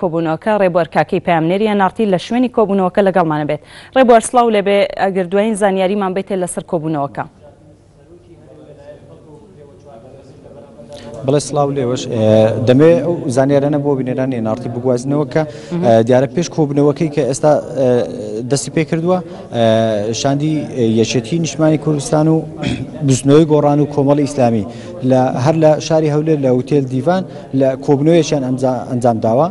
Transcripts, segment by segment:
کۆبوونەوەکە، ڕێبوار کاکەی پەیامنێری ئێن ئاڕ تی لە شوێنی کۆبوونەوەکە لەگەڵمانە بێت. ڕێبوار سڵاو لێبێ، ئەگەر دوایین زانیاریمان بەیتێ لەسەر کۆبوونەوەکە. بەڵێ سڵاو لێوەش دەمێ ئەو زانیارانە بۆ بینەرانی ئێن ئاڕ تی بگوازنەوە کە دیارە پێش کۆبوونەوەکەی کە ئێستا دەستی پێ کردووە شاندی یەکێتی نیشتمانی کوردستان و بزنەوەی گۆڕان و کۆمەڵی ئیسلامی لە هەر لە شاری هەولێر لە هوتێل دیڤان لە کۆبنەوەیەکیان ئەنجام داوە.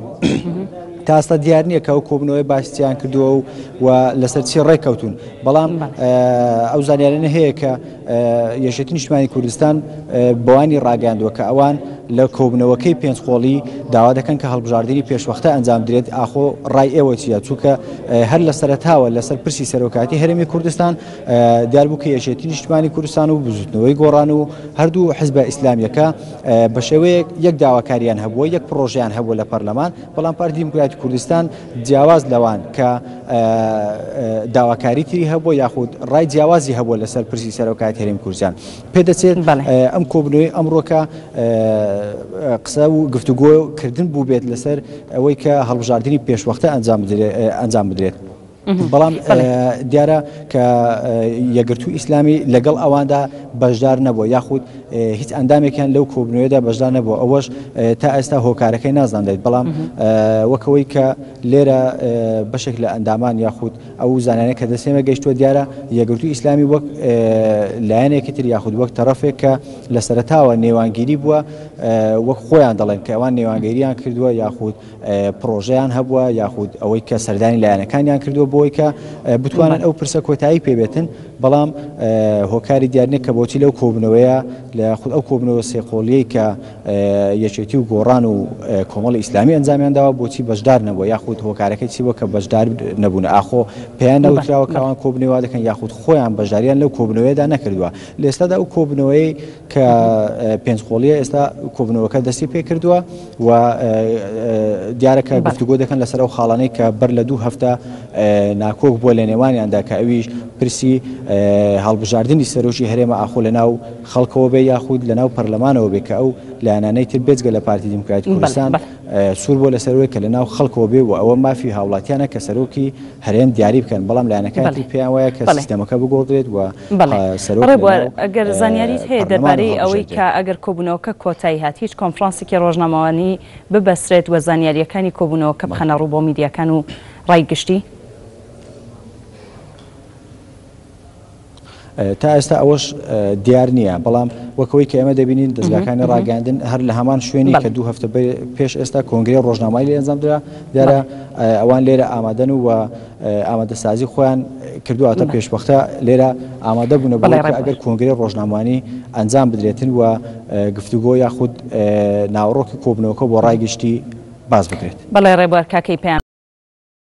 تا ئێستا دیار نییە کە ئەو کۆبنەوەی باسیان کردووە و و لەسەر چی ڕێککەوتون بەڵام ئەو زانیارانە هەیە کە یەکێتی نیشتمانی کوردستان بەوانی ڕاگەاندووە کە ئەوان لە کۆبنەوەکەی پێنج قۆڵی داوا دەکەن کە هەڵبژاردننی پێشوەختە ئەنجام درێت ئاخۆ ڕای ئێوە چییە چونکە هەر لە سەرەتاوە لەسەر پرسی سەرۆکاتی هەرێمی کوردستان دیار بوو کە یەکێتی نیشتمانی کوردستان و بزوتنەوەی گۆڕان و هەردوو حزبە ئیسلامیەکە بە شێوەیەک یەک داواکاریان هەبووە یەک پرۆژیان هەبوو لە پەرلەمان بەڵام پارتی دیموکراتی کوردستان جیاواز لەوان کە داواکاری تری هەبووە یاخود ڕای جیاوازی هەبووە لەسەر پرسی سەرۆکایەتی هەرێمی کوردستان پێدەچێت ئەم کۆبنەوەی ئەمڕۆکە قسە و گفتوگۆ کردن بووبێت لەسەر ئەوەی کە هەڵبژاردننی پێشوەختە ئەنجام بدرێت. بەڵام دیارە کە یەکگرتوو ئیسلامی لەگەڵ ئەواندا بەشدار نەبووە یاخود هیچ ئەندامێکیان لەو کۆبنەوەیەدا بەشدار نەبووە ئەوەش تا ئێستا هۆکارەکەی نازانرێت بەڵام وەکەوەی کە لێرە بەشێک لە ئەندامان یاخود ئەو زانانە کە دەستێمە گەیشتووە دیارە یەکگرتوو ئیسلامی وەک لایەنێکی تر یاخود وەک تەرەفێک کە لە سەرەتاوە نێوانگیری بووە وەک خۆیان دەڵێن کە ئەوان نێوانگەریان کردووە یاخود پڕۆژەیان هەبووە یاخود ئەوەی کە سەردانی لایەنەکانیان کردووە بۆی کە بتوانن ئەو پرسە کۆتایی پێبێتن بەڵام هۆکاری دیار نییە کە بۆچی لەو کۆبنەوەیە لە خود ئەو کۆبنەوە سێقۆڵیەی کە یەکێتی و گۆڕان و کۆمەڵی ئیسلامی ئەنجامیان داوە بۆچی بەشدار نەبووە یاخود هۆکارەکەی چی بووە کە بەشدار نەبوون ئاخۆ پێیان نەوتراوە کەوان کۆبنەوە دەکەن یاخود خۆیان بەشداریان لەو کۆبنەوەیەدا نەکردووە لە ئێستادا ئەو کۆبنەوەی کە پێنج قۆڵیە ئێستا کۆبنەوەکە دەستی پێکردووە و دیارە کە گفتوگۆ دەکەن لەسەر ئەو خاڵانەی کە بەر لە دوو هەفتە ناکۆک بووە لە نێوانیاندا کە ئەویش پرسی هەڵبژاردننی سەرۆکی هەرێمە ئاخۆ لە ناو خەڵکەوە بێ یاخود لە ناو پەرلەمانەوە بێ کە ئەو لایەنانەی تر بێجگە لە پارتی دیموکراتی کوردستان سوور بووە لەسەرەوەی کە لە ناو خەڵکەوە بێ و ئەوە مافی هاوڵاتیانە کە سەرۆکی هەرێم دیاری بکەن، بەڵام لایەنەکانی تر پێیان وایە کە سیستەمەکە بگۆڕدرێت و سەرۆک لە ڕێبوار، ئەگەر زانیاریت هەیە دەربارەی ئەوەی کە ئەگەر کۆبوونەوەکە کۆتایی هات هیچ کۆنفرانسێکی ڕۆژنامەوانی ببەسترێت و زانیارییەکانی کۆبوونەوەکە بخەنە ڕوو بۆ میدیاکان و ڕای گشتی؟ تا ئێستا ئەوەش دیار نییە، بەڵام وەک ئەوەی کە ئێمە دەبینین دەزگاکانی ڕاگەیاندن هەر لە هەمان شوێنی کە دوو هەفتە پێش ئێستا کۆنگرەی ڕۆژنامەوانی لێ ئەنجام درا، دیارە ئەوان لێرە ئامادەن و ئامادەسازی خۆیان کردووە تا پێشوەختە لێرە ئامادە بوونە بۆ ئەگەر کۆنگرەی ڕۆژنامەوانی ئەنجام بدرێتن و گفتوگۆ یاخود ناوەڕۆکی کۆبوونەوەکە بۆ ڕای گشتی باس بکرێت. بەڵێ ڕێبوار کاکەی پەیام.